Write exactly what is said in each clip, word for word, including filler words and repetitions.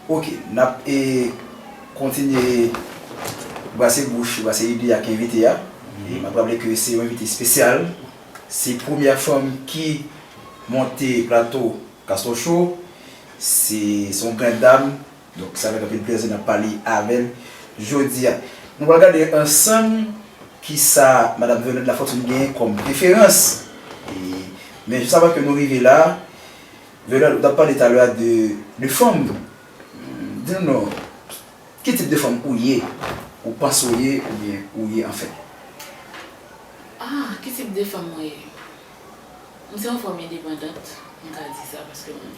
Ok, n ap e, kontinye brase bouch, brase ide ak envite a. E m ap raple ke se yon envite espesyal. Se premyè fanm ki monte plato Castor Show. Se se yon grand dam. Donk, se avèk anpil plezi n ap pale avè l jodi a. Nou pral gade ansanm kisa Madam Venande Lafortune genyen kòm referans. E, men jis avan ke nou rive la, Venande, ou t ap pale talè a de, de fanm. Di nou non, ki tip de fanm ou ye, ou panse w ye, oubyen ou ye anfèt? Ah, ki tip de fanm mwen ye? M se yon fanm endepandant, m ka di sa, paske m,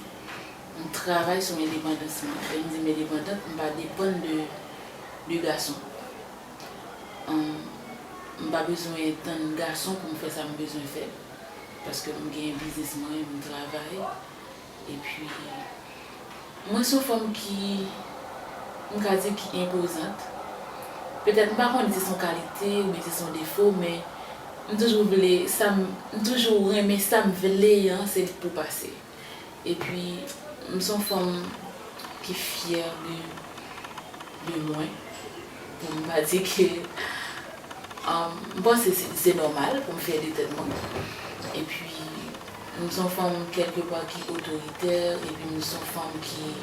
m travay sou endepandans mwen. Lè m di m endepandant, m pa depann de, de gason. Ahn, m pa bezwen tann gason pou m fè sa m bezwen fè, paske m gen biznis mwen, m travay. Epi, mwen se yon fanm ki, m ka di ki enpozant. Petèt m pa konnen si se yon kalite oubyen si se yon defo, men m toujou vle sa m, m toujou renmen sa m vle an, se li k pou pase. Epi, m se yon fanm ki fyè de, de mwen. Pou m pa di ke, um, m panse se, se nòmal pou m fyè de tèt mwen. Epi, m se yon fanm kèlkepwa ki otoritè, epi m se yon fanm ki,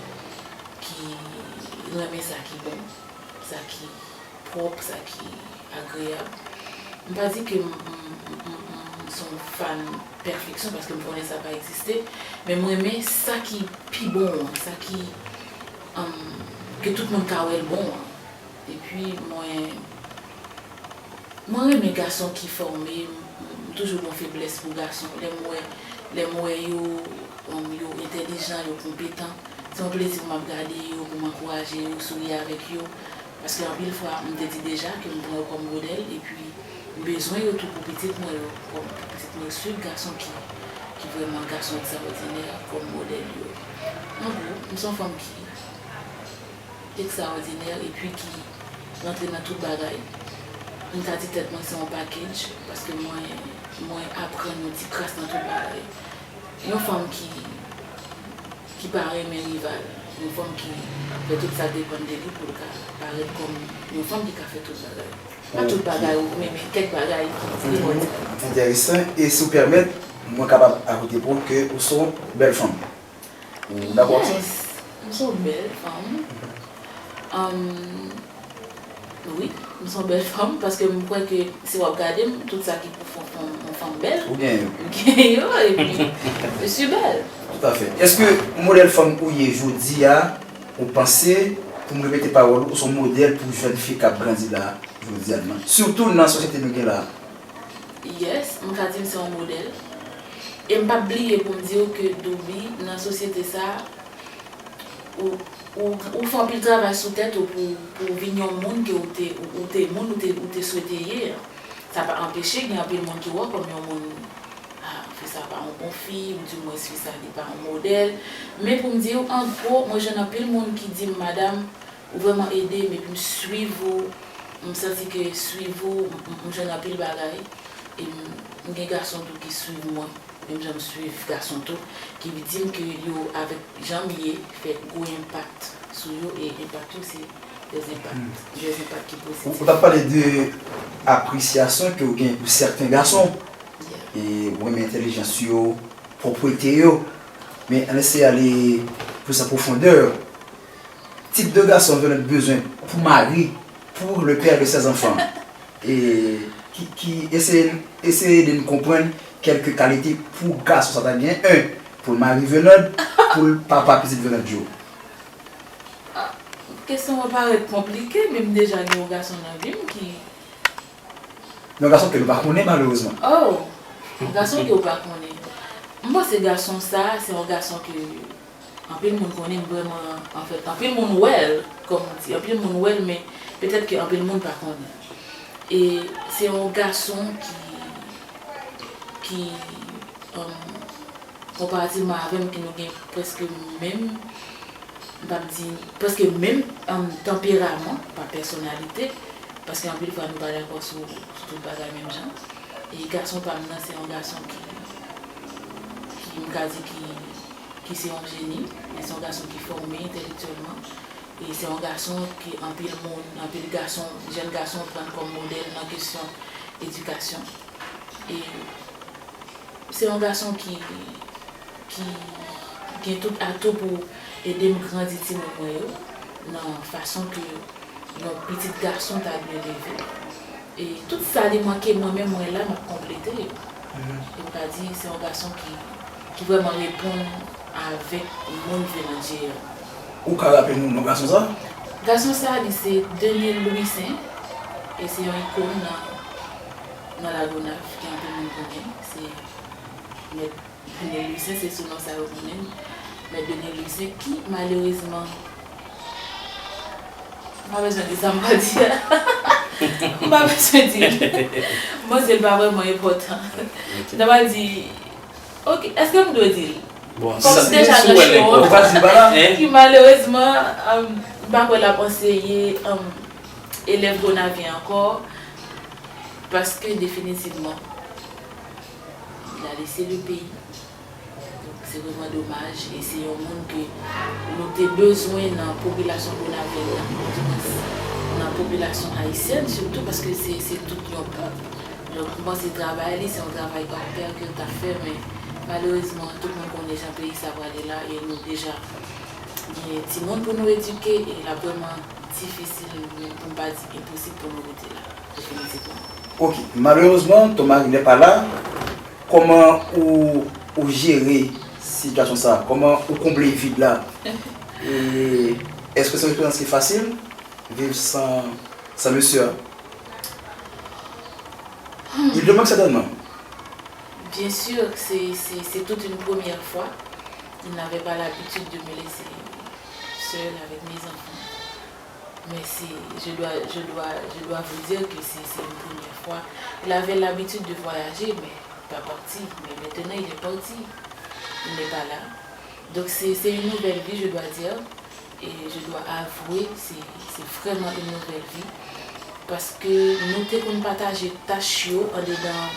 ki renmen sa ki bon, sa ki pwòp, sa ki agreyab. M pa di ke m, m, m, m, m se yon fan pèfeksyon, paske m konnen sa pa egziste, men m renmen sa ki pi bon an, sa ki, um, ke tout moun ka wè l bon an. Epi, mwen, mwen renmen gason ki fòme, m, m toujou gen yon feblès pou gason. Lè m wè, lè m wè yo, um, yo entèlijan, yo konpetan, se yon plezi pou m ap gade yo, pou m ankouraje yo, souri avèk yo. Paske anpil fwa, m te di deja ke m pran yo kòm modèl, epi m bezwen yo tou pou pitit mwen yo, kòm pou pitit mwen yo swiv gason ki, ki vrèman gason egztraòdinè kòm modèl yo. An gwo, m se yon fanm ki egztraòdinè epi ki rantre nan tout bagay. M ka di tèt mwen se yon package, paske mwen, mwen aprann yon ti kras nan tout bagay. Yon fanm ki, ki pa renmen rival, yon fanm ki fè tout sa k depann de li pou l ka parèt kòm yon fanm ki ka fè tout bagay. Pa tout bagay ou renmen, men kèk bagay ki primòdyal. Enteresan. E si w pèmèt, mwen kapab ajoute pou w ke ou se yon bèl fanm. Ou dakò ak sa? Yes, m se yon bèl fanm. Ahn, wi, m se yon bèl fanm, paske m kwè ke si w ap gade m, tout sa ki pou fè yon fanm, yon fanm bèl, ou gen yo. M gen yo, epi, je suis belle. Toutafè. Èske modèl fanm ou ye jodi a, ou panse, pou m repete pawòl ou, ou se yon modèl pou jèn fi k ap grandi la, jodi a nan, sitou nan sosyete nou gen la a? Yes, m ka di m se yon modèl. E m p ap bliye pou m di w ke Douby, nan sosyete sa a, ou, ou, ou fè anpil travay sou tèt ou pou, pou w vin yon moun ke ou te, ou, ou te, moun ou te, ou te swete ye an. Sa pa anpeche gen anpil moun ki wè w kòm yon moun, ah, fi sa pa yon bon fi, oudimwens fi sa li pa yon modèl. Men pou m di w, an gwo, mwen jwenn anpil moun ki di m, madanm, ou vrèman ede m, epi m swiv ou, m santi ke swiv ou, m, m, m jwenn anpil bagay. E m, m gen gason tou ki swiv mwen, menm jan m swiv gason tou, ki di m ke yo, avèk jan m ye, fè gwo enpak sou yo, e enpak yo se des enpak, des enpak ki pozitif. Ou, ou t ap pale de apresyasyon ke w gen pou sèten gason. Yeah. E w renmen entèlijans yo, pwòpte yo. Men ann eseye ale plis an pwofondè. Tip de gason Venande bezwen pou mari, pour le père de ses enfants. E ki, ki eseye, eseye ede n konprann kèlke kalite pou gason sa ta gen, en, pou l mari Venande, pou l papa pitit Venande yo. Ah, kesyon an parèt konplike, men m deja gen yon gason nan vi m ki Yon gason ke nou pa konnen, malerezman. Oh, yon gason ke w pa konnen. M panse gason sa a, se yon gason ke anpil moun konnen, m vrèman, anfèt, anpil moun wè l, kòm ou di, anpil moun wè l, men petèt ke anpil moun pa konnen. E se yon gason ki, ki, um, konparativman avè m, ke nou gen prèske menm, m p ap di, prèske menm, um, tanperaman, pa pèsonalite, paske anpil fwa nou pa dakò sou, sou tout bagay menm jan. E gason pa m nan, se yon gason ki, ki, m ka di ki, ki se yon jeni, e se yon gason ki fòme entèlektyèlman, e se yon gason ke anpil moun, anpil gason, jèn gason pran kòm modèl nan kesyon edikasyon. E se yon gason ki, ki gen tout atou pou ede m grandi timoun mwen yo nan fason ke yon pitit gason ta dwe leve. E tout sa li manke, mwen menm, mwen la, m ap konplete yo. E m ka di, se yon gason ki, ki vrèman reponn avèk moun vle nan Dye a. Ou ka raple nou non gason sa? Gason sa, li se Denil Louissaint, e se yon ikòn nan, nan Lagonav, ke anpil moun konnen. Se mèt Denil Louissaint, se sou non sa yo konnen l. Mèt Denil Louissaint, ki, malerezman, m pa bezwen di sa m pa di a. M pa bezwen di l. M panse l pa vrèman enpòtan. M ta pral di, ok, èske m dwe di l? Bon, kòm si, deja si nan w wè l enpòtan. Ki malerezman, um, m pa kwè l ap anseye, um, elèv Gonavyen ankò, paske definitivman, il a laissé le pays. Donk, se vrèman domaj, e se yon moun ke nou te bezwen nan popilasyon Gonavyèn nan, di mwens, nan popilasyon ayisyèn sitou, paske se, se tout yon pèp. Donk, m panse travay li, se yon travay hors pair ke l t ap fè, men malerezman, tout moun konnen jan peyi sa prale la, e nou deja gen timoun pou nou edike, e l ap vrèman difisil, men pou m pa di enposib pou nou rete la, definitivman. Ok, malerezman, ton mari n'est pas là. Kòman ou, ou jere sitiyasyon sa a? Kòman ou konble vid la? E èske se yon eksperyans ki fasil, viv san, san mesye a? Il te manque certainement. Bien sûr, c'est, c'est, c'est toute une première fois. Il n'avait pas l'habitude de me laisser seule avec mes enfants. Mais c'est, je dois, je dois, je dois vous dire que c'est, c'est une première fois. Il avait l'habitude de voyager, mais pas parti. Mais maintenant, il est parti. Il n'est pas là. Donc c'est, c'est une nouvelle vie, je dois dire. Et je dois avouer, c'est, c'est vraiment une nouvelle vie. Paske nou te konn pataje tach yo andedan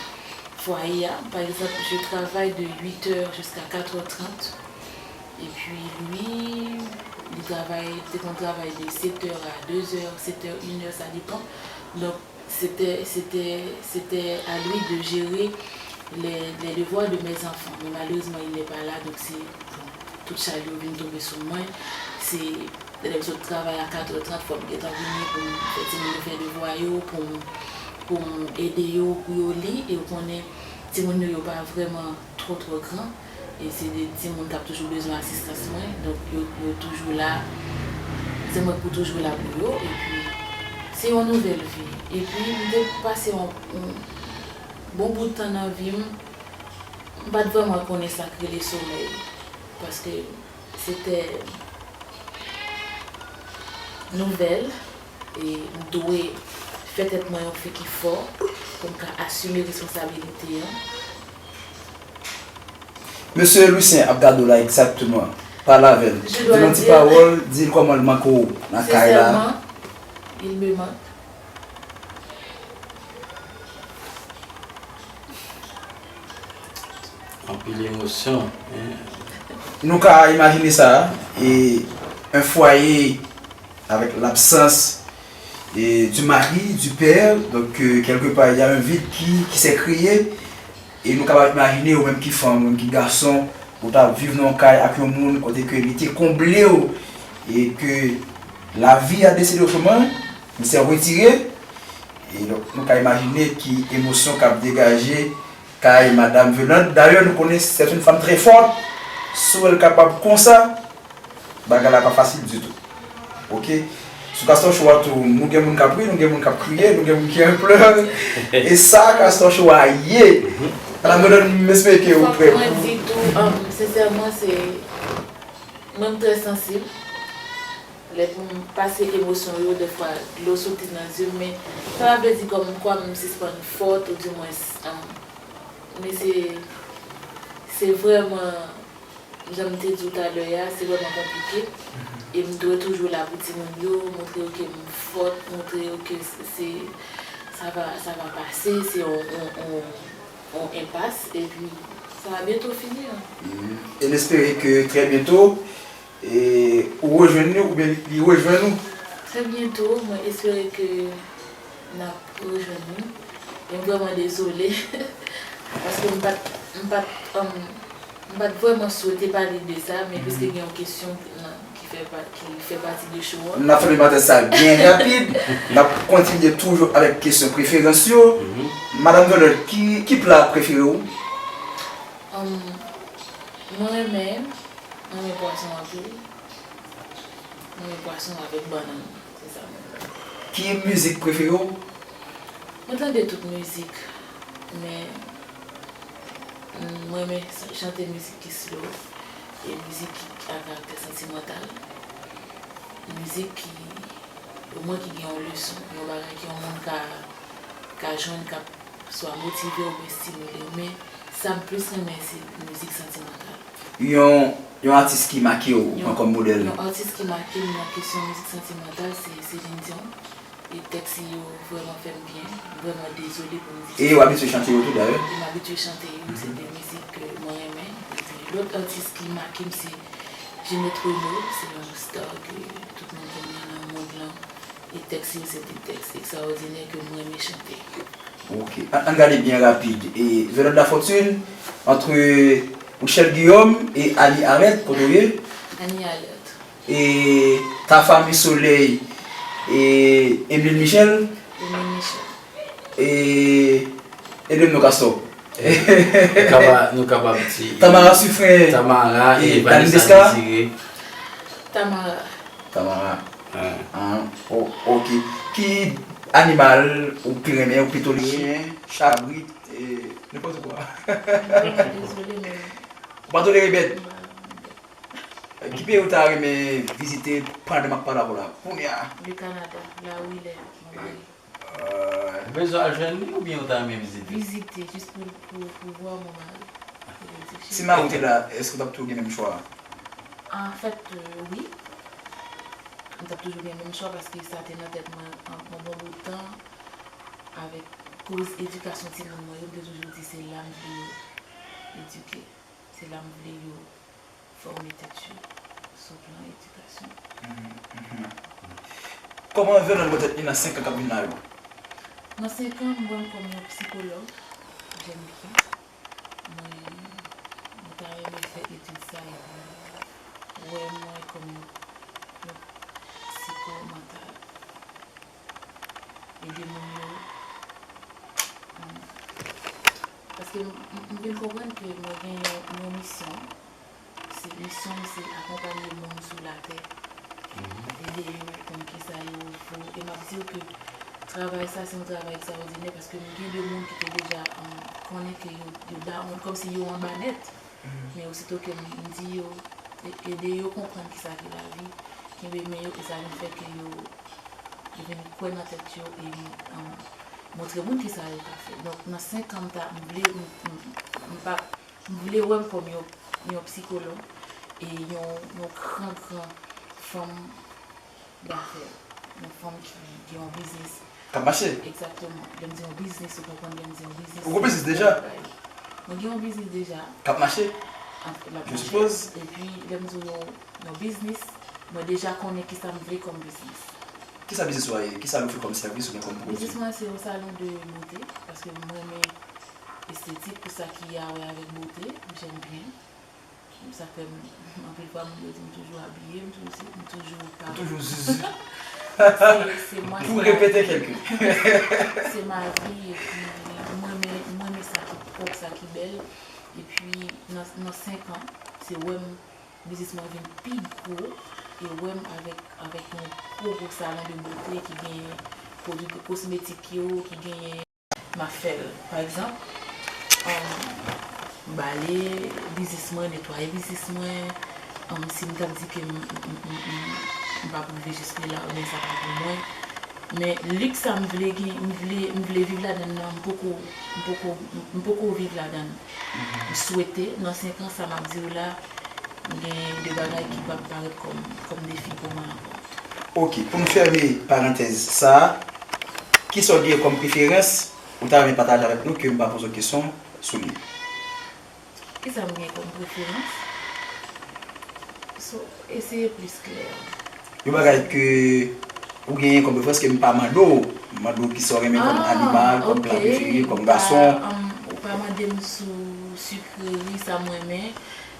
fwaye a. Pa egzanp, je travaille de huit heures jusqu'à quatre heures trente. Epi li, li travay, li te konn travay de sept heures à deux heures, sept heures, une heure, ça dépend. Donk, c'était, c'était, c'était à lui de gérer les, les devoirs de mes enfants. Mais malheureusement, il n'est pas là, donc c'est, bon, tout chay yo vin tonbe sou mwen. Se lè m sot travay a quatre heures trente, fò m gentan vini pou m fè timoun yo fè devwa yo, pou m, pou m ede yo, pou yo li. E ou konnen, timoun yo, yo pa vrèman twò, twò gran. E se de timoun k ap toujou bezwen asistans mwen. Donk, yo, yo toujou la. Se mwen k pou toujou la pou yo. Epi, se yon nouvèl vi. Epi, m te pase yon, yon bon bout tan nan vi m, m pa t vrèman konnen sa k rele somèy. Paske se te nouvèl, e m dwe fè tèt mwen yon fi ki fò pou m ka asime responsabilite an. Mesye Louissaint ap gade w la egzakteman. Pale avè l. Di l yon ti pawòl, di l kòman l manke w nan kay la. Sincèrement, il me manque. Anpil emosyon, hein. Nou ka imajine sa, e, un foyer avec l'absence, et du mari, du père, donc, euh, quelque part, il y a un vide qui, qui s'est créé, e nou kapab imajine ou menm ki fanm, ou menm ki gason, ou ta viv nan yon kay ak yon moun kote ke li te konble w, e ke la vie a décidé autrement, il s'est retiré, e donk, nou ka imajine ki emosyon k ap degaje kay Madam Velande. Dayè, nou konnen c'est une femme très forte. Si w wè l kapab konsa, bagay la pa fasil ditou. Ok? Sou Castor Show a tou, nou gen moun k ap ri, nou gen moun k ap kriye, nou gen moun ki an plè. E sa, Castor Show a ye. Madam Velande, m espere ke ou prè. Fòk mwen di tou, um, sensèman, se, mwen, m trè sansib. Lè pou m pase emosyon yo, dèfwa dlo soti nan zye m, men sa pa vle di kòmkwa m sispann fòt, ou dimwens, um, men se, se vrèman, jan m te di w talè a, se vrèman konplike. E m dwe toujou la pou timoun yo, montre yo ke m fòt, montre yo ke se, se, sa va, sa va pase, se yon, yon, yon, yon enpas. Epi, Sa va byento fini an. E n espere ke trè byento e, ou rejwenn nou oubyen li rejwenn ou. Trè byento, mwen espere ke n ap rejwenn nou. E m vrèman dezole paske m pa t, m pa t, um, m pa t vrèman swete pale de sa, men piske gen yon kesyon nan, ki fè pa, ki fè pati de show an. N ap fèmen parantèz sa byen rapid. N ap kontinye toujou avèk kesyon preferans yo. Madanm Violette, ki, ki pla prefere w? Um, mwen renmen, mwen renmen pwason anpil. Mwen renmen pwason avèk bannann. Se sa mwen renmen. Ki mizik prefere w? Mwen tande tout mizik, men, mm, mwen renmen chante mizik ki slow e mizik ki a karaktè santimantal. Mizik ki, omwen ki gen yon leson, yon bagay ke yon moun ka, ka jwenn, k ap swa motive w oubyen estimile w. Men sa m plis renmen se mizik santimantal. Yon, yon atis ki make w pran kòm modèl? Yon atis ki make m nan kesyon mizik santimantal se Celine Dion. E tèks li yo vrèman fè m byen. M vrèman dezole pou mizik sa. E w abitye chante yo tou dayè? E m abitye chante yo. Se de mizik ke mwen renmen. Epi lòt atis ki make m se Ginette Renault, se yon star ke tout moun konnen nan mond lan. E tèks li yo se de tèks ekstraòdinè ke mwen renmen chante. Ok. Ann, ann gade byen rapid. E Violette Lafortune, entre Rutshelle Guillaume e Annie Arlette, kote w ye? Annie Arlette. E Tafa Miss Soleil e Emeline Michel? Emeline Michel. E, e Edem nou Castor. Nou kapab, nou kapab di Tamara Suffren Tamara e e Vanessa Désiré. Tamara. Tamara. Ah, o-, ok. Ki animal ou pi renmen, ou pi tolere? Chen, kabrit, e nenpòt kwa. Dezole, men. Ou pa tolere bèt? Ki peyi ou ta renmen vizite pandan m ap pale avè w la? Kounye a. Le Canada, la où il est, mon mari. Ou bezwen al jwenn li oubyen ou ta renmen vizite? Vizite, jis pou, pou, pou voir mon mari. Si mari w te la, èske w t ap toujou gen menm chwa a? Anfèt, euh, wi. M t ap toujou gen menm chwa paske sa te nan tèt mwen an, an bon bout tan. Avèk koz edikasyon timoun mwen yo, m te toujou di se la m vle yo edike. Se la m vle yo fòme tèt yo sou plan edikasyon. Kòman Violette wè tèt li nan senk an k ap vin la yo? Nan senk an, m wè m kòm yon psikològ, jèn fi. Mwen, mwen ta renmen fè etid sa epi wè mwen kòm yon, yon psikomantal. Ede moun yo. Paske m, m, m vin konprann ke mwen gen yon, yon misyon. Se, misyon m se akonpanye moun sou latè. Ede yo konn kisa yo vo. E m ap di w ke travay sa se yon travay ekstraòdinè paske m gen de moun ki te deja, um, konnen ke yo, yo down, kòmsi yo anba nèt. Men osito ke m, m di yo, e-, ede yo konprann kisa ki lavi, kenbe men yo, e sa vin fè ke yo, yo vin kwè nan tèt yo e, um, montre moun kisa yo ka fè. Donk, nan senk an, m ta, m vle, m, m, m pa, m vle wè m kòm yon, yon psikològ e yon, yon gran, gran fanm dafè, yon fanm ki gen yon biznis. K ap mache? Egzakteman. Lè m di yon biznis, ou konprann lè m di yon biznis. Ou gen biznis deja? Mwen gen yon biznis deja. K ap mache? L ap mache. Je suppose. Epi, lè m di w yon, yon biznis, mwen deja konnen kisa m vle kòm biznis. Kisa biznis ou a ye? Kisa l ofri kòm sèvis oubyen kòm pwodui? Biznis mwen se yon salon de bote, paske mwen renmen estetik, tout sa ki a wè avèk bote, m jèn byen. Sa fè m, anpil fwa, moun yo di m toujou abiye, m toujou, m toujou pa. Ou toujou zuzu. Se, se mwen, pou repete kèlke. Se ma vi, epi mwen renmen, mwen renmen sa ki pwòp, sa ki bèl. Epi nan, nan senk an, se wè m, biznis mwen vin pi gwo, e wè m avèk, avèk yon gwo, gwo salon de bote ki genyen pwodui kosmetik yo, ki genyen M ap fè l. Pa egzanp, um, m bale biznis mwen, netwaye biznis mwen, um, si m t ap di ke m, m, m, m, m, m p ap rive jis la, oubyen sa pa pou mwen. Men lik sa m vle gen, m vle, m vle viv ladann nan, m poko, m poko, m poko viv ladann. M swete, nan senk an, sa m ap di w la, gen de bagay ki p ap parèt kòm, kòm defi pou mwen ankò. Ok, pou nou fèmen parantèz sa a, kisa w gen kòm preferans ou ta renmen pataje avèk nou ke m pa poze w kesyon sou li? Kisa m gen kòm preferans? So, eseye plis klè. Yon bagay ke ou genyen kòm preferans ke m pa mande w, m mande w kisa w renmen kòm animal, kòm pla prefere, kòm gason. Ou pa mande m sou sikreri, sa m renmen.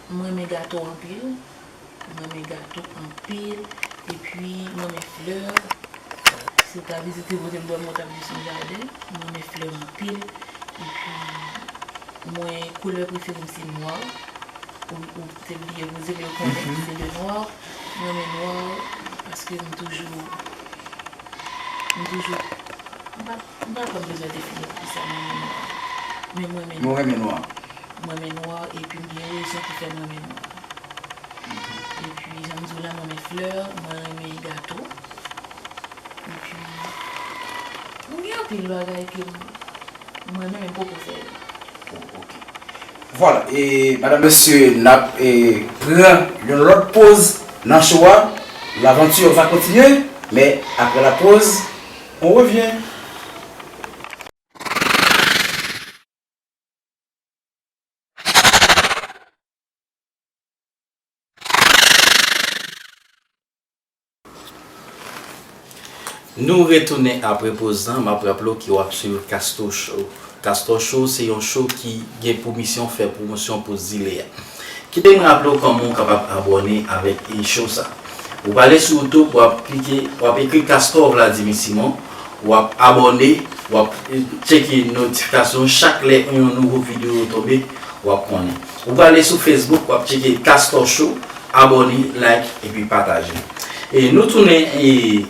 M renmen gato anpil. M renmen gato anpil. Epi, m renmen flè. Si w ta vizite kote m dòmi, w t ap jis yon jaden. M renmen flè anpil. Epi, mwen, koulè prefere m se nwa. Ou, ou te bliye poze m, yo konnen se le nwa. M renmen nwa paske m toujou, m toujou, m pa, m pa kwè m bezwen defini pou kisa m renmen nwa. Men m renmen nwa. Men w renmen nwa? M renmen nwa, epi m gen rezon ki fè m renmen nwa. Epi, jan m di w la, m renmen flè, mwen renmen gato. Epi, m gen anpil bagay ke m, m renmen, men m poko fè yo. Oh, ok. Vwala, e, madam, mesye, n ap, e, pran yon lòt poz nan show a. L'aventure va continuer, mais après la pause, on revient. Nou retounen apre poz lan, m ap raple w ke w ap swiv Castor Show. Castor Show se yon show ki gen pou misyon fè pwomosyon pou zile a. Kite m raple w kòman w kapab abòne avèk show sa. Ou prale sou YouTube, w ap klike, w ap ekri Castor Vladimir Simon, w ap abòne, w ap, eh, tcheke notifikasyon chak lè yon nouvo videyo tonbe, w ap konnen. Ou prale sou Facebook, w ap tcheke Castor Show, abòne, like, epi pataje. E nou tounen, e,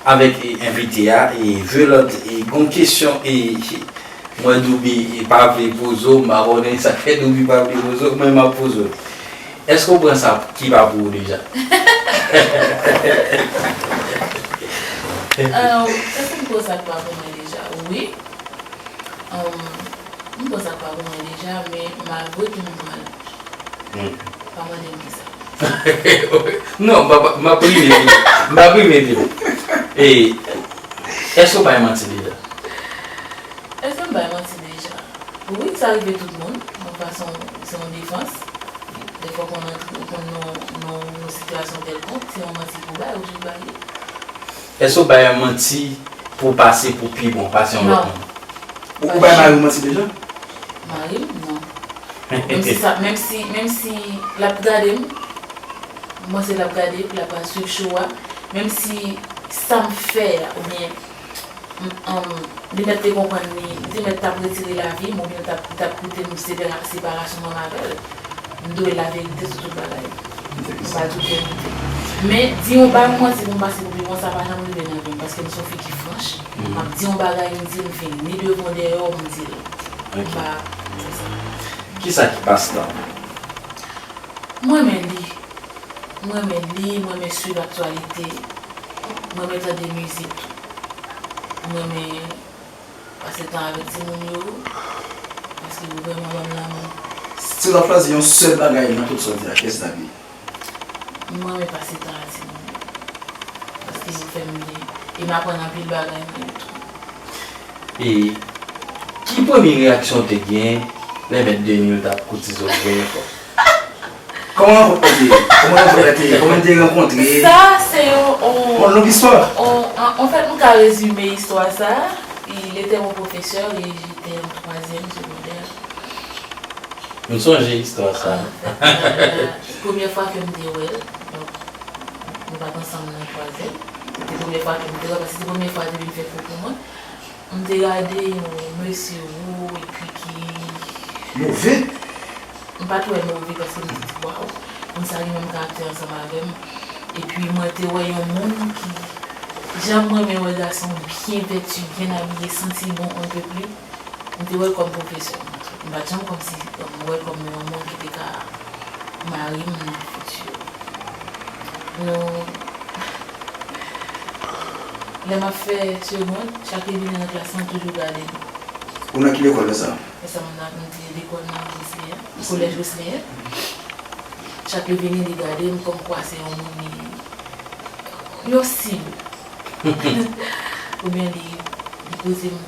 avèk, e, envite a, e, Velot, e, gon kesyon, e, mwen Douby, e, pa vle poze w, m pa konnen sa k fè Douby pa vle poze w, mwen m ap poze w. Èske w pran sa ki pa pou ou deja? Euh, èske m pran sa k pa pou mwen deja? Wi. Um, m pran sa k pa pou mwen deja, men malgre tou m pran l. Hmm. Pa mande m kisa. Non, m ap, m ap rive di. M ap rive di. E, èske w bay manti deja? Èske m bay manti deja? Wi, sa rive tout moun. Yon fason, se yon defans. Dèfwa, w konn antre, w konn nan, nan yon sitiyasyon kèlkonk, se yon manti pou w bay, w oblije bay li. Èske w bay yon manti pou w pase pou pi bon, pase yon lòt moun? Ou, ou bay mari w manti deja? Mari m, non. Menm si sa, menm si, menm si l ap gade m, m panse l ap gade, l ap al swiv show a, menm si sa m fè a, oubyen, m, um, li mèt te konprann li, li te mèt t ap retire lavi m, oubyen l t ap, li t ap koute m separa-, separasyon mwen avè l. M dwe laverite sou tout bagay. M pral tout verite. Men, di yon bagay mwen, se pou m pase pou pi bon, sa pa janm rive nan vi m, paske m se yon fi ki franch. M ap di yon bagay, m di l, m fini. Ni devan, dèyè, m di l. M pa fè sa. Kisa ki pastan w? M renmen li. M renmen li, m renmen swiv aktyalite. M renmen tande mizik tou. M renmen pase tan avèk timoun yo, paske yo vrèman ban m lanmou. Si w ta chwazi yon sèl bagay nan tout sa w di a, kiyès l ta ye? Mwen, m renmen pase tan ak timoun yo, paske yo fè m byen, e m aprann anpil bagay nan yo tou. E ki premye reyaksyon w te gen lè mèt de nwi w t ap koutize w premye fwa? Kòman rankontre te ye? Kòman rankontre te ye? Kòman n te rankontre? Sa, se yon, yon, yon long istwa. Yon, an, anfèt, m ka rezime istwa sa. Il était mon professeur et j'étais en troisième secondaire. M sonje istwa sa. Anfèt, euh, premye fwa ke m te wè l, donk, nou pa t ansanm nan twazyèm. Se te premye fwa ke m te wè l, paske se te premye fwa li te vin fè kou pou mwen. M te gade yon mesye wo epi ki move. M pa t wè move paske m te di, "Waw, moun sa gen menm karaktè ansanm avè m." Epi mwen te wè yon moun ki, jan mwen renmen wè gason byen vèti, byen abiye, santi bon, on ne peut plus. M te wè l kòm pwofesè. M pa t janm kòmsi m wè l kòm yon moun ki te ka mari m nan fiti. Nou, lè m ap fè segond, chak li vini nan klas lan, m toujou gade l. Ou nan ki lekòl lè sa? Lè sa, m nan, m te lekòl nan Wesleyan, kolèj Wesleyan. Chak li vini, li gade m kòmkwa se yon moun li, yon sib. Oubyen li, li poze m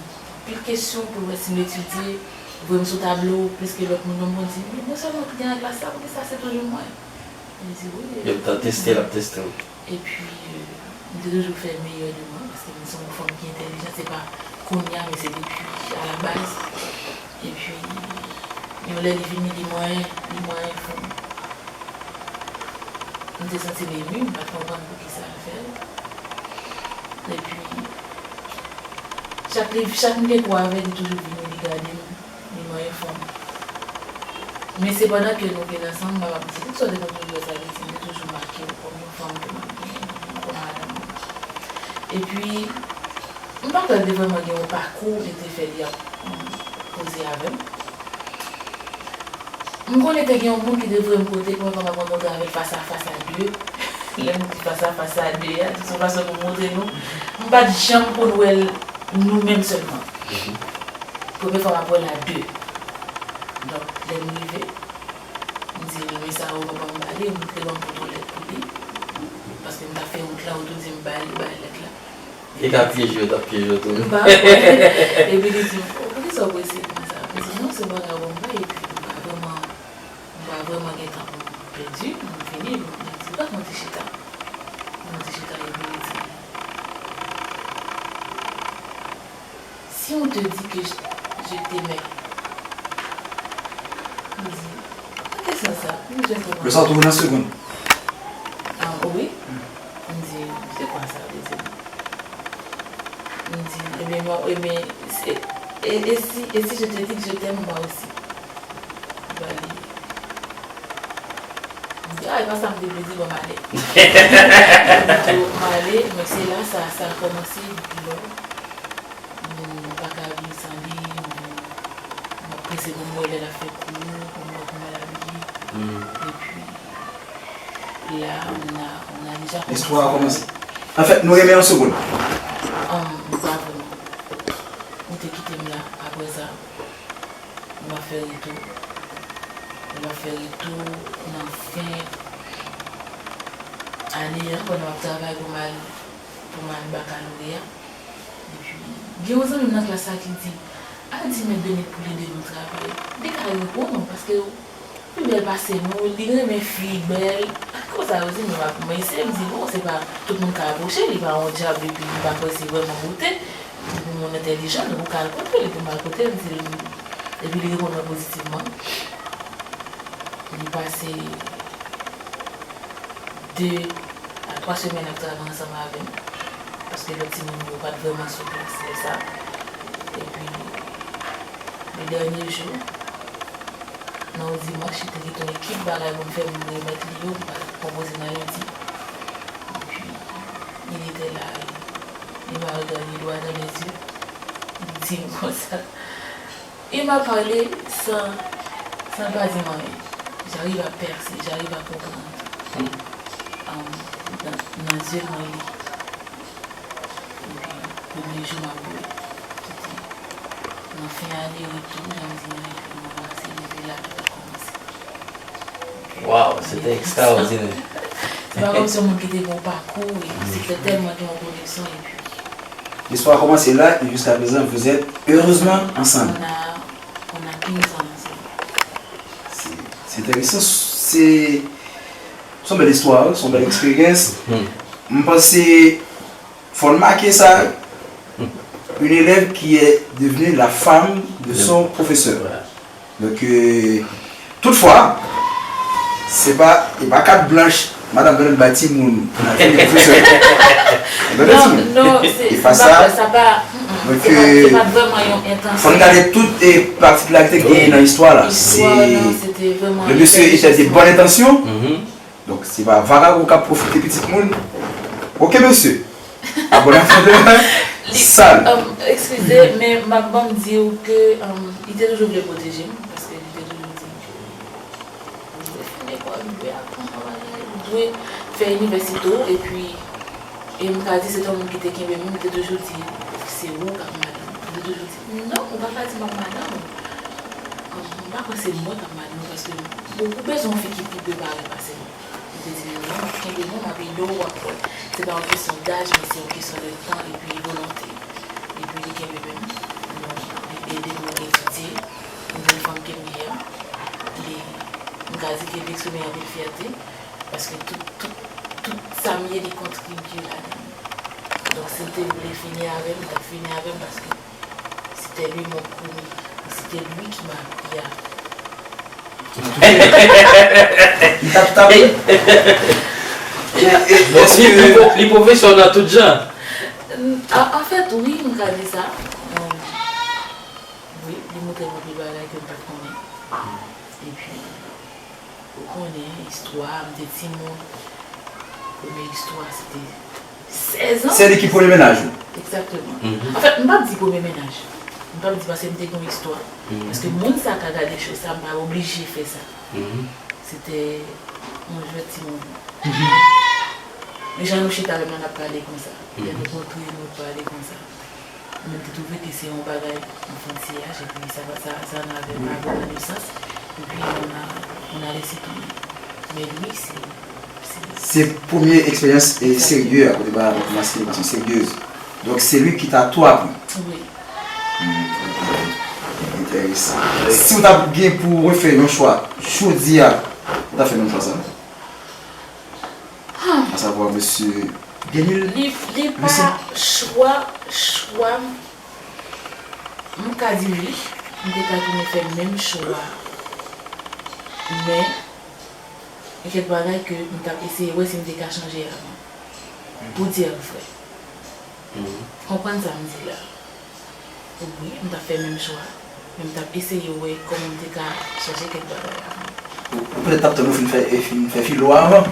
anpil kesyon pou l wè si m etidye, Voye m sou tablo plis ke lòt moun yo, m konn di, "Men mwen sèlman ki gen nan klas la, poukisa se toujou mwen?" Li di, "Wi." Yo t ap teste l, ap teste w. Epi, euh, m te toujou fè meyè de mwen, paske m se yon fanm ki entèlijan, se pa kounye a, men se depi alabaz. Epi, yon lè li vini, li mwen, li mwen fon. M te santi m emi, m pa t konprann poukisa l fè l. Epi, chak li, chak m gen kou avè l, li toujou vini, li gade m, li manyen fanm. Men sepandan ke nou vin ansanm, m ap di, tout sa w te konn toujou wè sa, li di, m te toujou make w kòm yon fanm ke m ap gen, yon kòm madanm mwen. Epi, m pa kwè l te vrèman gen yon pakou li te fè li ap, um, koze avè m. M konnen te gen yon moun ki te voye m kote, premye fwa m ap rankontre avè l fas a fas a de. Lè m di fas a fas a de a, se yon fason pou m montre nou. M pa t janm konn wè l nou menm sèlman. Premye fwa m ap wè l a de. Donk, lè m rive, m di, "Renmen sa ou pa ban m pale," m te ban m poto lèt pou li. Paske m t ap fè wout la, ou tou di m ba li, ba li lèt la. Li ka pyeje w, t ap pyeje w tou. M pa kwè. Epi li di m, "O, poukisa w prese konsa?" M di, "Non, se bagay w ban m bay, epi m pa vrèman, m pa vrèman gen tan pou m pèdi, m fini." Li di, "Pa monte chita." M monte chita, epi li di, "Si on te dit que je, je t'aimais." M di, "Nan ki sans sa?" M di, "Jan sa?" Yo sa tou nan segonn. Ah, wi. M di, "Se kwa sa vle di?" M di, "Ebyen, mwen, ebyen, e, e, e si, e si je te dis que je t'aime moi aussi?" Li pa li. M di, "Ah, e pa sa m te vle di, bon, m ale." M ale, men se la sa, sa kòmanse, depi lò. M pa ka viv san li, m, m ap prese pou m wè lè l ap fè kou, pou m wè kòman l abiye. Epi, la, on a, on a déjà Listwa a kòmanse. Anfèt, nou renmen an segonn. Um, m pa vrèman. Ou te kite m la, apre sa, m ap fè retou. M ap fè retou nan fen ane an, pandan m ap travay pou m al, pou m al bakaloreya. Epi, gen yon zanmi m nan klas la ki di, "Al di Mèt Benit pou l ede nou travay. Li ka reponn nou, paske li pi bèl pase nou, li renmen fi bèl." Konsa yo di, men m ap, mwen eseye, m di, "Bon, se pa tout moun ka apwoche, li pa yon dyab, epi m pa kwè se vrèman bote. Li pou moun entèlijan, donk ou ka al kote l, epi m al kote l, m di l, epi li reponn mwen pozitivman." Li pase de a twa semèn ap travay ansanm avè m, paske lòt timoun yo pa t vrèman sou plas lè sa. Epi, le dènye jou, nan yon dimanch, li te kite yon ekip bagay pou m fè, m remèt li yo, m pral konpoze nan lendi. Epi, il était là, il m'a regardé droit dans les yeux, li di m konsa. Il m'a parlé sans, sans pas dire anyen. J'arrive à percer, j'arrive à comprendre. Um, nan, nan zye mwen li. Epi, premye jou m ap bwè, se te nan fen ane, retou, jan m di, nan epi m ranmase, epi la tout ap kòmanse. Waw, se te ekstraòdinè. Se pa kòm se yon moun ki te gen yon pakou, e se te tèlman gen yon koneksyon, epi L'histoire a commencé là et jusqu'à présent vous êtes heureusement ensemble. On a, on a quinze ans ensemble. C'est, c'est intéressant. C'est, c'est une belle histoire, c'est une belle expérience. M panse fò n make sa, une élève qui est devenue la femme de son professeur. Donk, euh, toutfwa, se pa, e pa kat blanch madanm Bèlèn bay timoun pou l al fè pwofesè. Li bay timoun. Non, non, se, e pa sa, sa pa, mm, mm, donk, se pa, se pa vrèman yon entansyon. Fò n gade tout e patikilarite ki genyen nan istwa la. Istwa, non, se te vrèman le monsieur était de bonne intention. Donk, se pa vagabon k ap pwofite pitit moun. Oke, mesye. Abòne avèk sal. Um, eskize, men m ap ban m di w ke, um, li te toujou vle pwoteje m, paske li te toujou di m ke ou dwe fime kò w, ou dwe aprann yon bagay, ou dwe fè inivèsite w, epi, e m ka di se te yon moun ki te kenbe m, li te toujou di, "Se ou k ap madanm." Li te toujou di, "Non, ou pa ka di m ap madanm." Um, m pa kwè se mwen k ap madanm, paske ou, ou bezwen yon fi ki pi prepare pase m. Li te di m, "Non, m ap kenbe nou, m ap ede w, w ap wè." Se pa yon kesyon daj, men se yon kesyon de tan epi volonte. Epi li kenbe men m, li ede m etidye, m fanm ke m ye a, li, m ka di ke li eksprime anpil fyète, paske tout, tout, tout sa m ye, li kontribye ladan l. Donk, si l te vle fini avè m, li t ap fini avè m, paske c'était lui mon premier. Et c'était lui qui m'a appris à... Li t ap, t ap. Bon, li, li pwo-, li pwofesè w nan tout jan. An, anfèt, wi, m ka di sa. Wi, li montre m anpil bagay ke m pa t konnen. Epi, ou konnen, istwa, m te timoun. Premye istwa, se te sèz an. Se li ki premye mennaj ou? Egzakteman. Anfèt, m p ap di premye mennaj. M p ap di paske m te gen yon istwa. Paske moun sa ka gade cho sa, m pa oblije fè sa. Se te yon jwèt timoun. Men jan nou chita menm nan n ap pale konsa. Lè nou kontre, nou pale konsa. Mwen te twouve ke se yon bagay anfantiyaj, epi sa, sa, sa n'avait pas vraiment de sens. Epi on a, on a laissé tomber. Men wi, se, se... Se premye eksperyans, e, serye a kote ba maskilin, paske seryez. Donk, se li ki ta tou aprann. Wi. Hmm, enteresan. Si w t ap gen pou refè yon chwa, jodi a, ou ta fè menm chwa sa? A savwa, mesye Denil. Li, li pa chwa, chwa. M ka di wi, m te ka tounen fè menm chwa. Men, gen kèk bagay ke m t ap eseye wè si m te ka chanje avan. Pou di vrè. Konprann sa m di la. Wi, m t ap fè menm chwa, men m t ap eseye wè kòman m te ka chanje kèk bagay avan. Ou, ou petèt t ap tann ou fin fè, e fin fè filo a avan.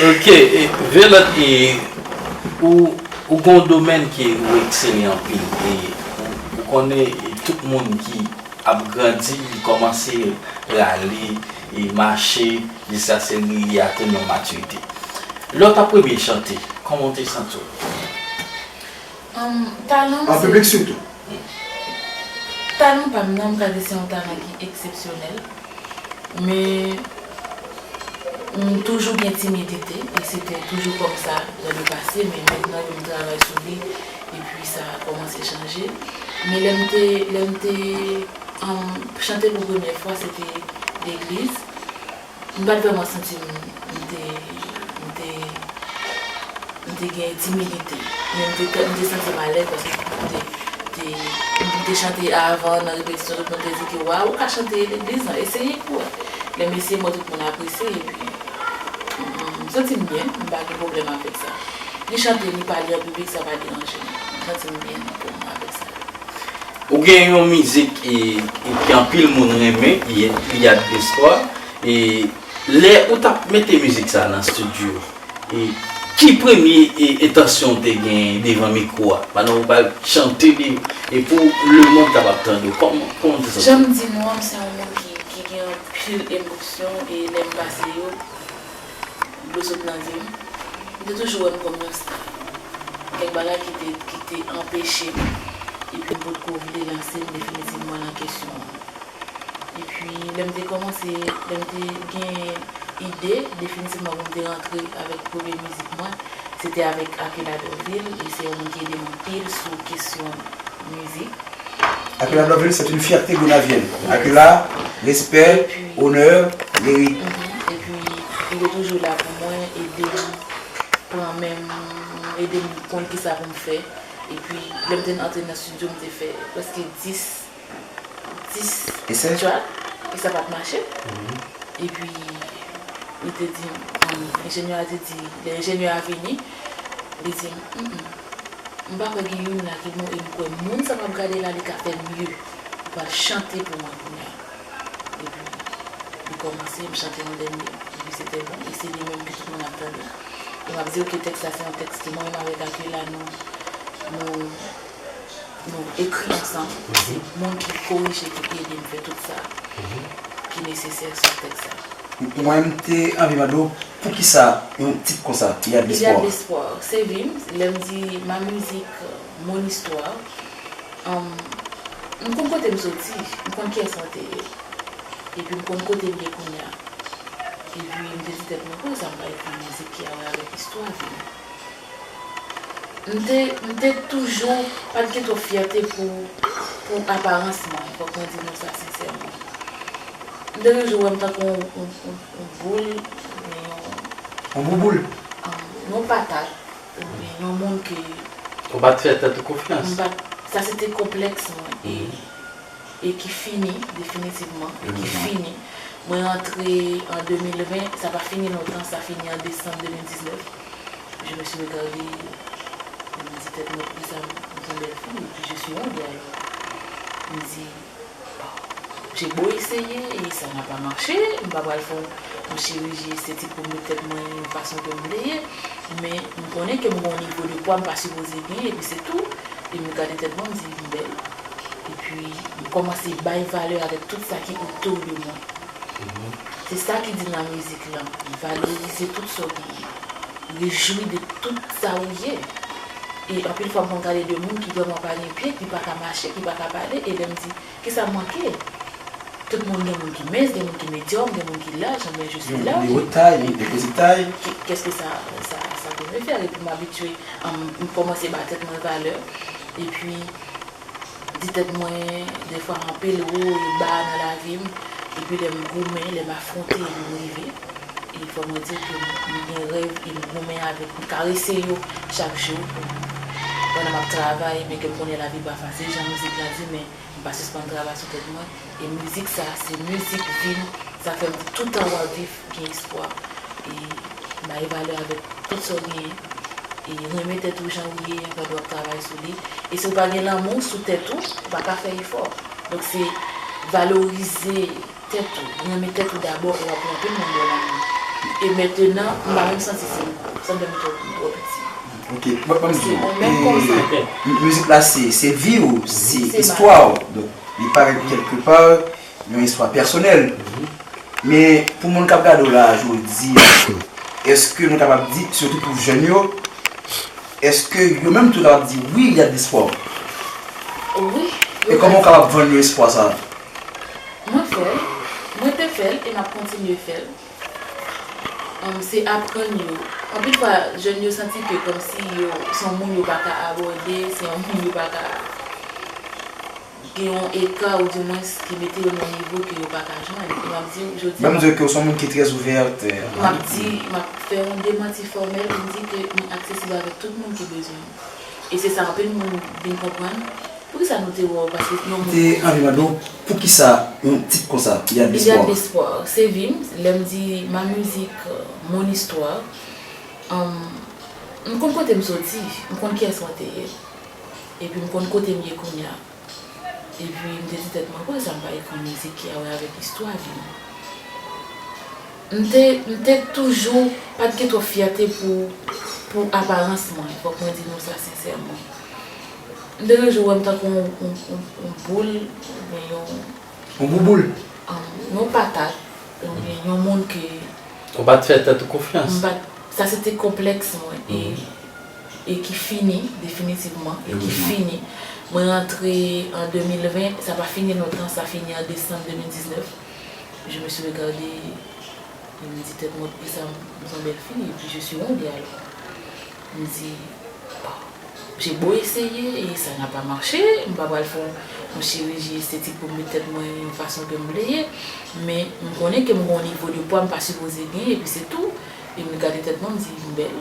Ok, e, Velot, e, ou, ou gen yon domèn ke ou eksele anpil, e, ou, ou konnen, e, tout moun ki ap grandi, li kòmanse rale, e, mache, jiskaske li, li atenn yon matirite. Lè w t ap premye chante, kòman w te santi w? An piblik sitou. Talan pa m nan, m ka di se yon talan ki eksepsyonèl. Men, m toujou gen timidite, e se te toujou kòmsa dans le passé, men mentnan ke m travay sou li, epi sa kòmanse chanje. Men lè m te, lè m te, um, chante pou premyè fwa, se te legliz. M pa t vrèman santi m, m te, m te, m te gen timidite. Men m te, m te santi m alèz paske m te, te, m te chante avan nan repetisyon, tout moun te di ke, "Waw, ou ka chante legliz lan, eseye pou wè." Lè m eseye, m wè tout moun apresye, epi m, m santi m byen, m pa gen pwoblèm avèk sa. Ni chante, ni pale an piblik, sa pa deranje m. M santi m byen pou m avèk sa. Ou gen yon mizik, e, e, ke anpil moun renmen, e, Pléiade d'Espoir. E lè ou t ap mete mizik sa a nan estidyo, e, ki premye, e, entansyon w te gen devan mikwo a? Pandan ou pral chante li, e pou lemonn kapab tande w, kòman, kòman w te santi w? Jan m di nou an, m se yon moun ki, ki gen anpil emosyon, e lè m pase yo, dlo sot nan zye m. M te toujou wè m kòm yon star. Kèk bagay ki te, ki te anpeche m. Epi m potko vle lanse m definitivman nan kesyon an. Epi, lè m te kòmanse, lè m te gen ide, definitivman, pou m te rantre avèk premye mizik mwen, se te avèk Aquila Dorvil, e se yon moun ki ede m anpil sou kesyon mizik. Aquila Dorvil, c'est une fierté gonavienne. Aquila, respè, onè, merit. Mhm. Epi, li te toujou la pou mwen, ede m pran men m, ede m konn kisa pou m fè. Epi, lè m te antre nan estidyo, m te fè prèske dis, dis track, e sa pa t mache. Mhm. Epi, li te di, um, enjenyè a te di, lè enjenyè a vini, li di, "Mm, mm." M pa kwè gen youn la ki bon, e m kwè moun sa m ap gade la, li ka fè mye. Li pral chante pou mwen kounye a. Epi, li kòmanse, m chante yon dènye, epi se te bon, e se li menm ke tout moun ap tande. E m ap di, "Ok, tèks la, se yon tèks ke mwen menm avèk Aquila, nou, nou, nou ekri ansanm." Se moun ki korije, ki ede m fè tout sa ki nesesè sou tèks la. Mwen, m te anvi mande w, poukisa yon tit konsa, Pléiade d'Espoir? Pléiade d'Espoir, se vi m, lè m di ma musique, mon histoire, um, m konn kote m soti, m konn kiyès mwen te ye, epi m konn kote m ye kounye a. Epi m te di tèt mwen, "Poukisa m pa ekri yon mizik ki a wè avèk istwa vi m?" M te, m te toujou pa t gen twòp fyète pou, pou aparans mwen, fòk mwen di nou sa sensèman. M te toujou wè m tankou yon, yon, yon, yon boul, oubyen yon, yon bouboul, yon, yon patat, oubyen yon moun ke ou pa t fè tèt ou konfyans. M pa t, sa se te konplèks mwen. E, e ki fini, definitivman, e ki fini. Mwen antre an de mil ven, sa pa fini lontan, sa fini an desanm de mil diznèf. Je me suis regardée, je me dis, tèt mwen, poukisa m, m se yon bèl fi, epi je suis ronde, alò. M di, bon, j'ai beau essayer, et ça n'a pas marché, m pa pral fè yon, yon chiriji estetik pou m met tèt mwen yon fason ke m vle ye, men m konnen ke m gen yon nivo de pwa m pa sipoze genyen, epi se tou. E m gade tèt mwen, m di, m bèl. Epi, m kòmanse bay valè avèk tout sa ki otou de mwen. Se sa ki di nan mizik lan, valorize tout sa w genyen. Rejwi de tout sa ou ye. E anpil fwa, m konn gade de moun ki vrèman pa gen pye, ki pa ka mache, ki pa ka pale, e lè m di, kisa m manke? Tout moun, gen moun ki mens, gen moun ki medyòm, gen moun ki laj, anben, je suis large. Gen moun ki de haute taille, gen moun ki de petite taille. Qu'est-ce que ça, ça, ça peut me faire? Epi m abitye, m, m kòmanse ba tèt mwen valè. Epi, di tèt mwen, dèfwa anpil wo e ba nan lavi m, epi lè m goumen, lè m afwonte, epi m rive. E fò mwen di ke m, m gen rèv e m goumen avèk, m karese yo chak jou. Pandan m ap travay, men ke m konnen lavi pa fasil, jan mizik la di, men m pa sispann travay sou tèt mwen. E mizik sa, se mizik vi m, sa fè m di toutan w ap viv, gen espwa. E bay valè avèk tout sa w genyen. E renmen tèt ou jan ou ye, anvan w ap travay sou li. E si w pa gen lanmou sou tèt ou, ou pa ka fè efò. Donk se valorize tèt ou, renmen tèt ou dabò, ou ap gen anpil moun bò nan men w. E mentenan, m pa menm santi si m, sanble m twò, m twò piti. Ok, mwen, mwen di w, e, m-, mizik la se, se vi w, se istwa w. Donk, li parèt kèlkepa, yon istwa pèsonèl. Men, pou moun k ap gade w la jodi a, èske nou kapab di, sitou pou jèn yo, èske yo menm tou kapab di, wi, il y a de l'espoir? Wi. E kòman w kapab vann yo espwa sa a? Mwen fè l, mwen te fè l e m ap kontinye fè l. Em, se aprann yo. Anpil fwa, jèn yo santi ke kòmsi yo, se yon moun yo pa ka abòde, se yon moun yo pa ka gen yon eka, oudimwens ki mete yo nan nivo ke yo pa ka jwenn. E m ap di w, jodi a, m ap di w ke w se yon moun ki trè ouvèt, e, m ap di, m ap fè yon demanti fòmèl pou m di ke m aksesib avèk tout moun ki bezwen m. E se sa anpil moun vin konprann. Poukisa nou te wè w? Paske yon moun te anvi mande w, poukisa yon tit konsa, Il y a de l'espoir? Il y a de l'espoir. Se vi m, lè m di ma musique, euh, mon histoire, em, m konn kote m soti, m konn kiyès mwen te ye. Epi m konn kote m ye kounye a. Epi m te di tèt mwen, poukisa m pa ekri yon mizik ki a wè avèk istwa vi m? M te, m te toujou pa t gen twòp fyète pou, pou aparans mwen, fòk mwen di nou sa sensèman. M te toujou wè m tankou yon, yon, yon, yon boul, oubyen yon, yon bouboul, yon, yon patat, oubyen yon moun ke ou pa t fè tèt ou konfyans. M pa t, sa se te konplèks mwen. E e ki fini, definitivman, e ki fini. Mwen rantre an de mil ven, sa pa fini lontan, sa fini an desanm de mil diznèf. Je me suis regardée, e m di tèt mwen, poukisa m, m se yon bèl fi, epi je suis ronde, alò. M di, bon, j'ai beau essayer, et ça n'a pas marché, m pa pral fè yon, yon chiriji estetik pou m met tèt mwen yon fason ke m vle ye, men m konnen ke m gen yon nivo de pwa m pa sipoze genyen, epi se tou. E m gade tèt mwen, m di, m bèl.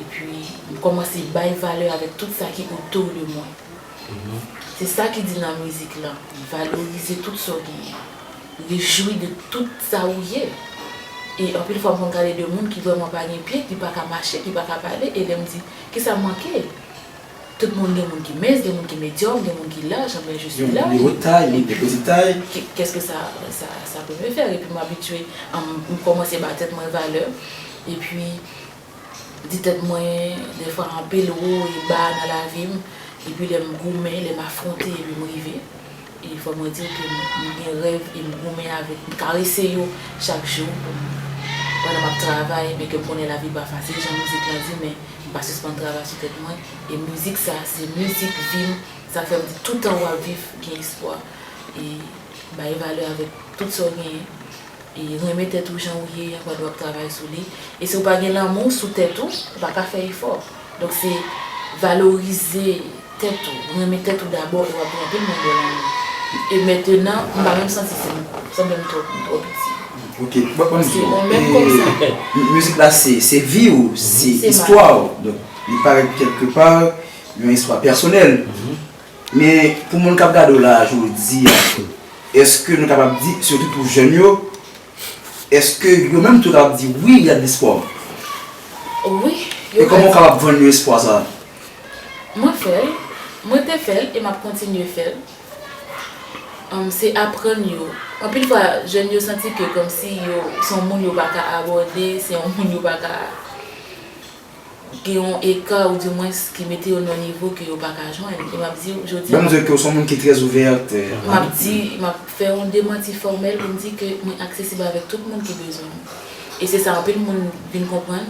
Epi, m kòmanse bay valè avèk tout sa ki otou de mwen. Se sa ki di nan mizik lan, valorize tout sa w genyen. Rejwi de tout sa ou ye. E anpil fwa, m konn gade de moun ki vrèman pa gen pye, ki pa ka mache, ki pa ka pale, e lè m di, kisa m manke? Tout moun, gen moun ki mens, gen moun ki medyòm, gen moun ki laj, anben, je suis large. Gen moun ki de haute taille, gen moun ki de petite taille. Qu'est-ce que ça, ça, ça peut me faire? Epi m abitye, m, m kòmanse ba tèt mwen valè. Epi, di tèt mwen, dèfwa anpil wo e ba nan lavi m, epi lè m goumen, lè m afwonte, epi m rive. E fò mwen di w ke m, m gen rèv e m goumen avèk, m karese yo chak jou pou m, pandan m ap travay, men ke m konnen lavi pa fasil, jan mizik lan di, men m pa sispann travay sou tèt mwen. E mizik sa, se mizik vi m, sa fè m di toutan w ap viv, gen espwa. E bay valè avèk tout sa w genyen. E renmen tèt ou jan ou ye, anvan w ap travay sou li. E si w pa gen lanmou sou tèt ou, ou pa ka fè efò. Donk se Valorize tèt ou, renmen tèt ou dabò, e w ap gen anpil moun bò nan men. E mentenan, m pa menm santi si m sanble m twò, m twò piti. Ok, bon, bon, Se yon menm kòm sa. Mizik la se se vi w, se istwa w. Donk, li parèt kèlkepa yon istwa pèsonèl. Men pou moun k ap gade w la jodi a, èske nou kapab di, sitou pou jèn yo, èske yo menm tou kapab di wi, y a de lespwa? Wi, E kòman w kapab vann yo espwa sa? Mwen fè l, mwen te fè l e m ap kontinye fè l. Um, se aprann yo. Anpil fwa, jèn yo santi ke kòmsi yo se yon moun yo pa ka abòde, se yon moun yo pa ka gen yon eka oudimwens ki mete yo nan yon nivo ke yo pa ka jwenn. E m ap di w, jodi a, Ban m di ke w se yon moun ki trè ouvè. M ap di, m ap fè yon demanti fòmèl pou m di ke mwen aksesib avèk tout moun ki bezwen m. E se sa anpil moun vin konprann.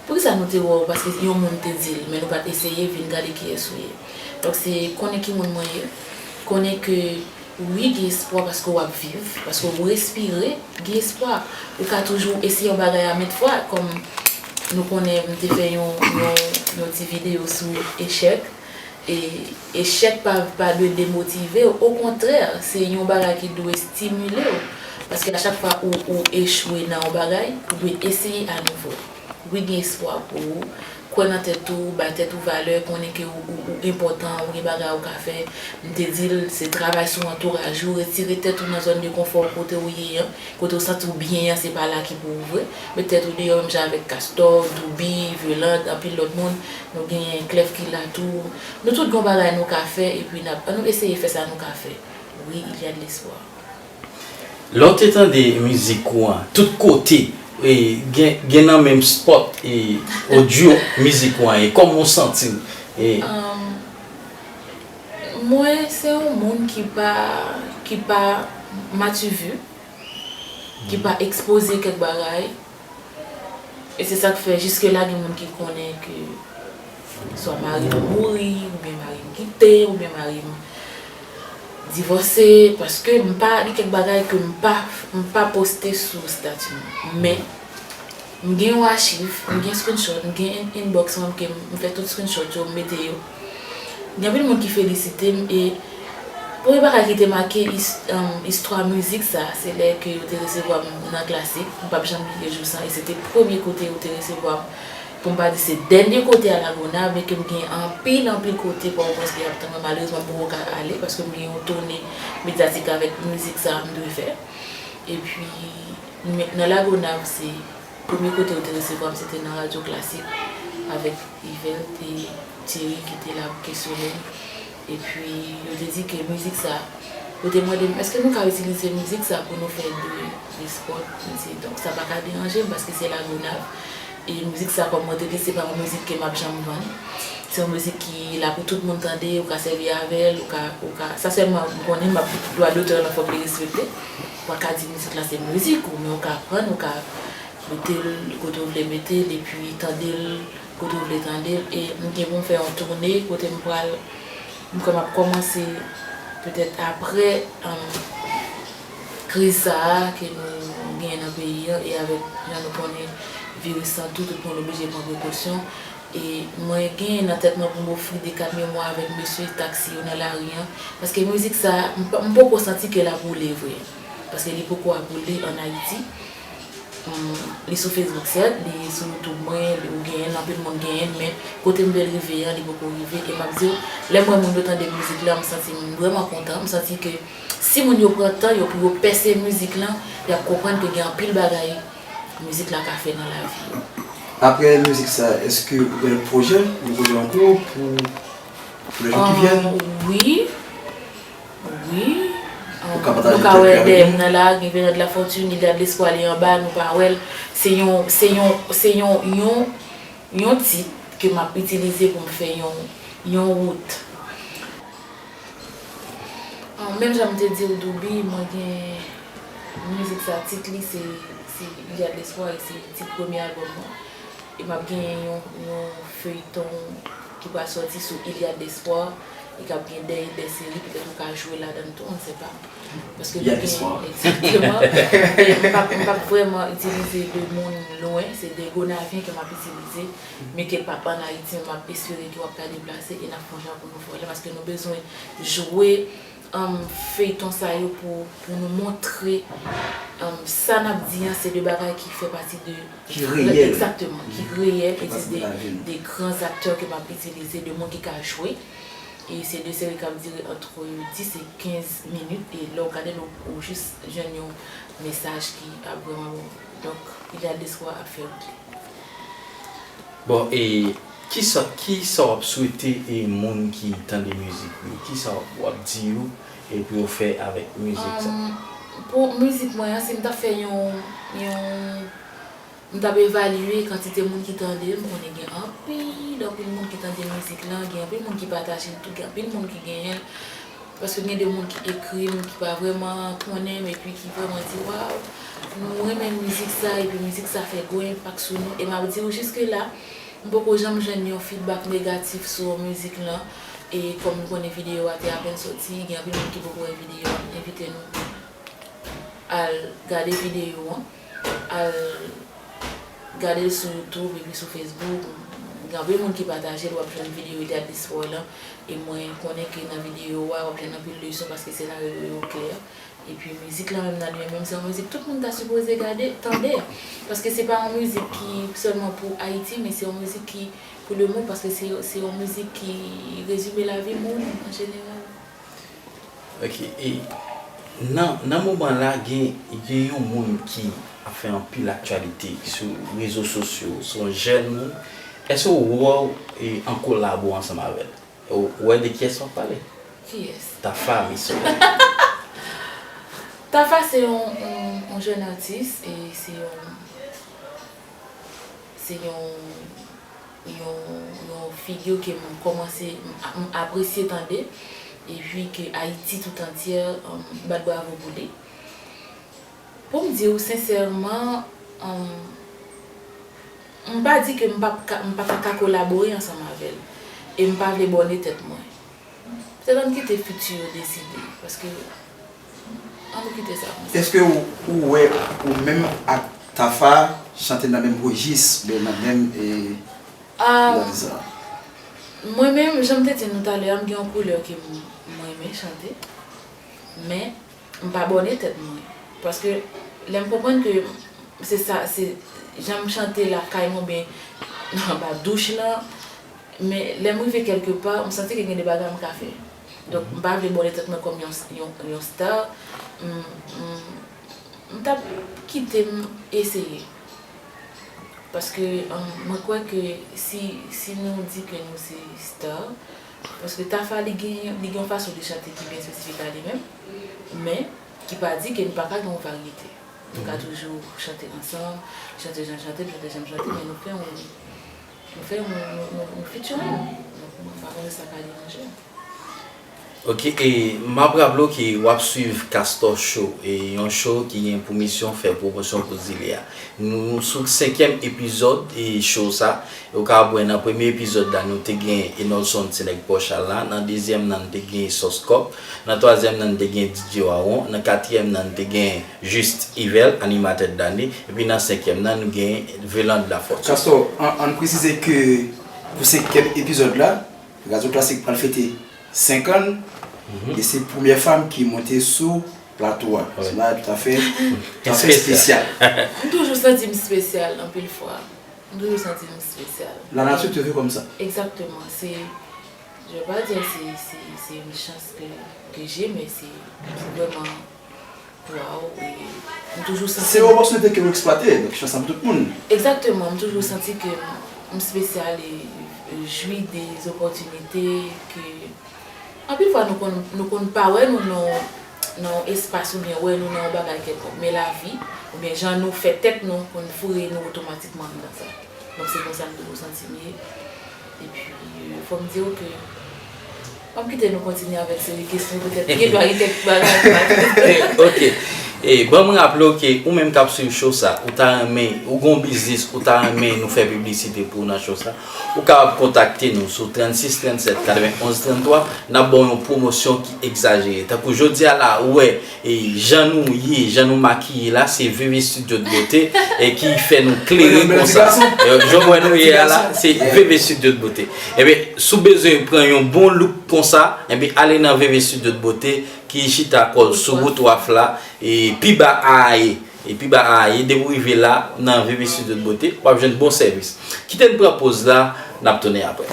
Poukisa nou te wè w? Paske yon moun te di l, men nou pa t eseye vin gade kiyès ou ye. Donk se konnen ki moun mwen ye, konnen ke wi, gen espwa paske w ap viv, paske w respire, gen espwa. Ou ka toujou eseye yon bagay a mèt fwa, kòm nou konnen m te fè yon, yon, yon ti videyo sou echèk. E echèk pa, pa dwe demotive w, okontrè, se yon bagay ki dwe estimile w. Paske a chak fwa ou, ou echwe nan yon bagay, ou dwe eseye anouvo. Wi, gen espwa pou ou. Kwè nan tèt ou, bay tèt ou valè, konnen ke ou, ou, ou enpòtan, ou gen bagay ou ka fè. M te di l, se travay sou antouraj ou, retire tèt ou nan zòn de konfò kote ou ye an, kote ou santi w byen an, se pa la ki pou ou vre. Met tèt ou deyò menm jan avèk Kastò, Doubi, Veland, anpil lòt moun. Nou genyen Clef ki la tou. Nou tout gen yon bagay nou ka fè, epi n ap, ann nou eseye fè sa nou ka fè. Wi, il y a de l'espoir. Lè w te tande mizik ou an, tout kote, e, gen, gen nan menm spot, e, odyo mizik ou an ye, kòman w santi w? E, Um, mwen, se yon moun ki pa, ki pa mativu, ki pa ekspoze kèk bagay. E se sa k fè, jiske la, gen moun ki konnen ke swa mari m mouri, oubyen mari m kite, oubyen mari m divòse, paske m pa, gen kèk bagay ke m pa, m pa poste sou estati m. Men, m gen yon achiv, m gen screenshot, m gen in- inbox mwen ke m fè tout screenshot yo, m mete yo. Gen anpil moun ki felisite m e premye bagay ki te make is- um, istwa mizik sa, se lè ke yo te resevwa m nan Klasik. M p ap janm bliye jou sa, e se te premye kote yo te resevwa m. Pou m pa di se dènye kote a Lagonav, men ke m gen anpil, anpil kote Pòtoprens ki ap tann mwen. Malerezman, m poko ka ale, paske m gen yon toune medyatik avèk mizik sa a m dwe fè. Epi, men, nan Lagonav, se premye kote yo te resevwa m, se te nan Radyo Klasik, avèk Yvette e Thierry ki te la pou kesyone m. Epi, yo te di ke mizik sa, yo te mande m, èske nou ka itilize mizik sa pou nou fè de, de spot? M di, donk, sa pa ka deranje m, paske se Lagonav. E mizik sa, kòm mwen te di, se pa yon mizik ke m ap janm vann. Se yon mizik ki la pou tout moun tande, ou ka sèvi avè l, ou ka, ou ka, sa sèlman, m konnen m ap, dwa dotè lan fòk li respekte. Ou pa ka di mizik la se mizik ou, men ou ka pran l, ou ka mete l kote w vle mete l, epi tande l kote w vle tande l. E m gen pou m fè yon toune kote m pral, m kwè m ap kòmanse petèt aprè, um, kriz sa a ke nou genyen nan peyi an, e avèk jan nou konnen viris lan tou, tout moun oblije pran prekosyon. E mwen genyen nan tèt mwen pou m ofri de kat memwa avèk mesye taksi yo nan lari an. Paske mizik sa, m pa- m poko santi ke l ap woule vre. Paske li poko ap woule ann Ayiti. Hum, li sou Facebook, sèt, li sou YouTube mwen, li- ou genyen l, anpil moun genyen l, men kote m vle l rive an, li poko rive. E m ap di w, lè m wè moun yo tande mizik la, m santi m vrèman kontan. M santi ke si moun yo pran tan yo pou yo pèse mizik lan, y ap konprann ke gen anpil bagay mizik la ka fè nan lavi yo. Apre mizik sa, èske ou gen lòt pwojè, yon pwojè an kou pou, pou lè jou ki vyen? Wi. Wi. Nou ka wè dèyè m nan la, gen Venant Lafortune, Il y a de l'espoir, li anba, nou pa wè l. Se yon, se yon, se yon, yon, yon tit ke m ap itilize pou m fè yon, yon wout. Ah, menm jan m te di w, Doubi, mwen gen mizik sa, tit li se, se Il y a de l'espoir, e se tit premye albòm mwen. E m ap genyen yon, yon feyton ki pral sòti sou Il y a de l'espoir. E k ap gen de, de seri, petèt ou ka jwe ladan l tou, on ne sait pas. Paske nou gen, egzakteman. E m p ap, m p ap vrèman itilize de moun lwen, se de Gonavyen ke m ap itilize, men ke l p ap ann Ayiti, men m ap espere ke w ap ka deplase e n ap fè yon jan pou nou fè w la, paske nou bezwen jwe, um, feyton sa yo pou, pou nou montre, um, sa n ap di an, se de bagay ki fè pati de, ki reyèl, egzakteman, ki reyèl, e se de, de gran aktè ke m ap itilize, de moun ki ka jwe. E se de seri k ap dire antre dis e kenz minit, e lè w gade l, ou, ou jis jwenn yon mesaj ki ap vrèman bon. Donk, Idéal d'Espoir ap fè wout li. Bon, e kisa, kisa w ap swete e moun ki tande mizik ou yo? Kisa w ap di yo e pou yo fè avèk mizik sa? Um, pou mizik mwen an, si m ta fè yon, yon, m t ap evalye kantite moun ki tande l, m konnen gen anpil, anpil moun ki tande mizik lan, gen anpil moun ki pataje l tou, gen anpil moun ki genyen l. Paske gen de moun ki ekri m, ki pa vrèman konnen m, epi ki vrèman di, "Waw, nou renmen mizik sa, epi mizik sa fè gwo enpak sou nou." E m ap di w, jiske la, m poko janm jwenn yon feedback negatif sou mizik lan. E kòm nou konnen videyo a te apèn soti, gen anpil moun ki poko wè videyo a, m envite nou al gade videyo an, al gade l sou YouTube epi sou Facebook. Gen anpil moun ki pataje l, w ap jwenn videyo Idéal d'Espoir lan. E mwen konnen ke nan videyo a, w ap jwenn anpil leson paske senaryo yo klè. Epi mizik lan menm nan li menm, se yon mizik tout moun ta sipoze gade, tande. Paske se pa yon mizik ki sèlman pou Ayiti, men se yon mizik ki pou lemonn, paske se, se yon mizik ki rezime lavi moun an jeneral. Ok, e nan, nan moman la, gen, gen yon moun ki ap fè anpil aktyalite sou rezo sosyo, se yon jèn moun. Èske w wè w, e, an kolabo ansanm avè l? Ou, ou wè de kiyès m ap pale? Kiyès? Tafa, mesye. Tafa se yon, yon, yon jèn atis, e se yon, se yon yon, yon figi ke m kòmanse, m, m apresye tande, epi ke Ayiti tout antyè, um, bat bravo pou li. Pou m di w sensèman, um, m pa di ke m p ap ka, m pa ta ka kolabore ansanm avè l, e m pa vle bòne tèt mwen. Petèt ann kite fiti yo deside, paske ann kite sa konsa. Èske ou, ou wè ou menm ak Tafa chante nan menm rejis, oubyen nan menm, e, um, mwen menm, jan m te di nou talè a, m gen yon koulè ke m, m renmen chante, men m pa bòne tèt mwen. Paske lè m konprann ke se sa, se jan m chante lakay mwen, oubyen anba douch lan, men lè m rive kèlke pa, m santi ke gen de bagay m ka fè. Donk, m pa vle bòne tèt mwen kòm yon, yon, yon star. M, m, m t ap kite m eseye. Paske, um, mwen kwè ke si, si nou di ke nou se star, paske Tafa li gen, li gen yon fason de chante ki byen espesifik a li menm, men ki pa di ke nou pa ka gen yon varyete. Nou ka toujou chante ansanm, chante jan chante, chante jan chante, men nou fè yon, nou fè yon, yon, yon, yon featuring. Donk, mwen pa panse sa ka deranje. Ok, e m ap raple w ke w ap swiv Castor Show, e yon show ki gen pou misyon fè pwomosyon pou zile a. Nou sou senkyèm epizòd e show sa. E w ka wè nan premye epizòd la, nou te gen Enolson, se nèg Pòch la. Nan dezyèm nan, nou te gen Sòs Kòk. Nan twazyèm nan, nou te gen D J Wawon. Nan katriyèm nan, nou te gen Juste Yvel, animatè dane. Epi nan senkyèm nan, nou gen Veland Lafortune. Castor, an, ann presize ke pou senkyèm epizòd la, Radyo Klasik pral fete senk an, e se premyè fanm ki monte sou plato a. Se bagay toutafè, toutafè espesyal. M toujou santi m espesyal anpil fwa. M toujou santi m espesyal. La nature te fait comme ça. Exactement. C'est, je vais pas dire c'est, c'est, c'est une chance que, que j'ai, mais c'est, c'est vraiment Waw, e m toujou santi. Se yon opòtinite ke ou eksplwate, donk chans la pou tout moun. Egzakteman, m toujou santi ke m espesyal e, e jwi de opòtinite ke, anpil fwa nou konn, nou konn pa wè nou nan, nan yon espas oubyen wè nou nan yon bagay kèlkonk, men lavi, oubyen jan nou fè tèt nou, konn foure nou otomatikman anndan sa. Donk, se konsa m toujou santi m ye. Epi, euh, fò m di w ke, fò m kite nou kontinye avèk seri kesyon, petèt, gen dwa gen kèk bagay m pa di. Ok. E ban mwen raple w ke ou menm k ap swiv show sa, ou ta renmen, ou gon biznis, ou ta renmen nou fè piblisite pou ou nan show sa, ou kapab kontakte nou sou trannsis trannsèt katrevenonz tranntwa, n ap ba w yon pwomosyon ki egzajere. Tankou jodi a la, ou wè, e jan nou ye, jan nou makiye la, se V V Studio de Beauté e ki fè nou klere konsa. Jan w wè nou ye a la, se V V Studio de Beauté. Ebyen, si w bezwen pran yon bon look konsa, ebyen, ale nan V V Studio de Beauté ki chita kò l sou wout Waf la, e pi ba A A E. E pi ba A A E, depi w rive la, nan V V Studio de Beauté, w ap jwenn bon sèvis. Kite n pran poz la, n ap tounen apre.